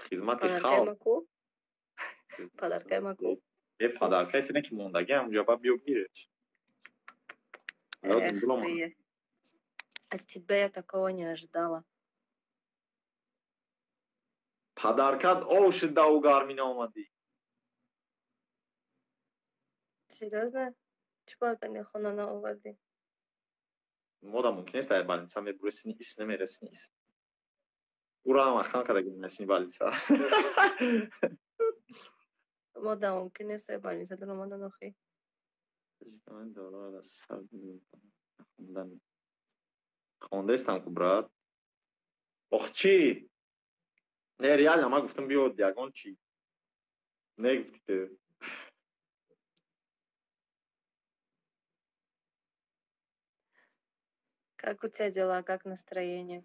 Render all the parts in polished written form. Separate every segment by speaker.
Speaker 1: Хизмати халқ.
Speaker 2: Подаркаи ма ку?
Speaker 1: Э, подаркаи тине ки мондаги ҳамунҷа, ба биё гиреш.
Speaker 2: От тебя я такого не ожидала.
Speaker 1: Подаркат ов шидаву гармӣ наомадӣ.
Speaker 2: Серьёзно? Чӣ подарка хона наовардӣ?
Speaker 1: Мода мумкин нест, ай больница мебури, сини ис намерасини ис. Ура ҳам ахтан кардаги насини больница.
Speaker 2: Мода мумкин нест, ай больница даромадан охи.
Speaker 1: Хондаистам ку, брат. Ох, чӣ? Не, реально, ман гуфтам, биё, ягон чӣ. Не гуфти ту.
Speaker 2: Как у тебя дела, как настроение?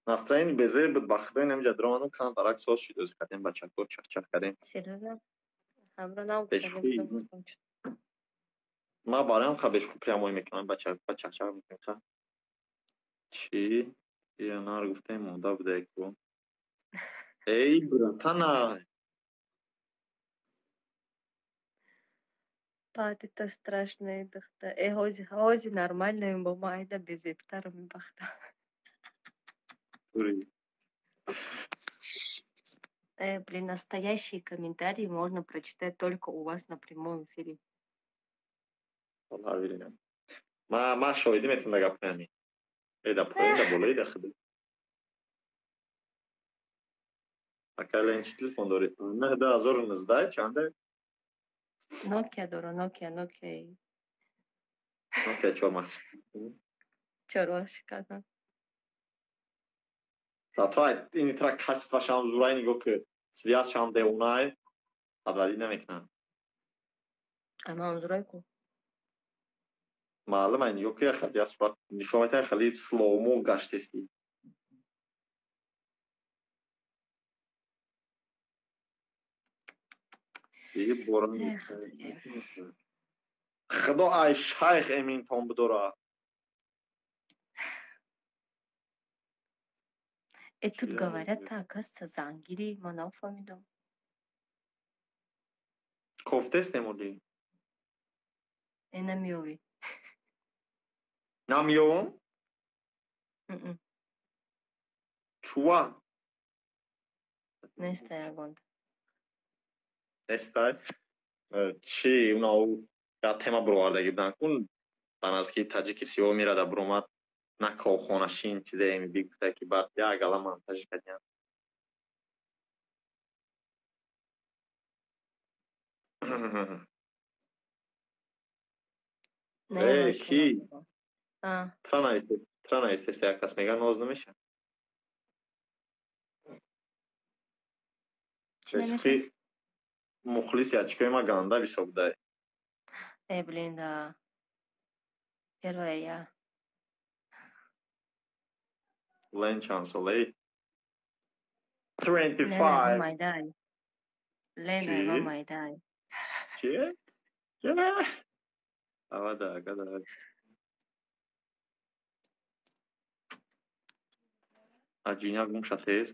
Speaker 1: Настроение безе буд, ба худои намиҷа даромадам, кам барак соз шид, оз кардем, бачако чахчах кардем.
Speaker 2: Серьёзно? Ҳамро нагуфтам.
Speaker 1: Бешухӣ. Ман бароям ха бешухӣ прямой мекунам, бача чахчах мекунем ха. Чӣ? Я нар гуфтем, монда буда ку. Эй, братана!
Speaker 2: Баъд это страшное духта. Э, ҳози ҳози нормально бо ма айда безебтарам мебахта. Э, блин, настоящие комментарии можно прочитать только у вас на прямом эфире.
Speaker 1: Ма шоҳидӣ метавонам да гапҳои ҳамин. Э, да поин, да болои, да худо. Ака, Лен, чӣ телефон дорӣ? 2019 чанде?
Speaker 2: Nokia дорам, Nokia, Nokia.
Speaker 1: Nokia чормағз.
Speaker 2: Чормағз шикардам.
Speaker 1: Зато ини тра качествашам зурай, нигоҳ ки, связьшам девонай, подводить намекунад.
Speaker 2: Ама зурай ку.
Speaker 1: Маълум ай, нигоҳ ки, хеле я сурат нишон метаҳад, хеле слоумо гаштести. Худо ай шайх эминтон бидорад.
Speaker 2: Э, тут говорят, оказывается, зангири, ман нафаҳмидам.
Speaker 1: Кофтест немоди?
Speaker 2: Э, намеёвӣ.
Speaker 1: Намеёвам? Чуа?
Speaker 2: Неста ягонта.
Speaker 1: Нестай? Чӣ, унау я тема бировардаги буданд кун, ба наздики таҷики всего мира да буромад, на корхонашин чизе МБ гуфта, ки баъд як гала монтаж кардиям. Э, ки? Тра навистест, як кас мега ноз намеша. Чӣ мухлиси ачкои ма ганда бисёр будай.
Speaker 2: Э, блин, да. Первая я.
Speaker 1: Лен чанд солаи? 25.
Speaker 2: Майдай. Лена, ма майдай.
Speaker 1: Чӣ? Чӣ? Авада, гада. Аҷиня гум ша тез.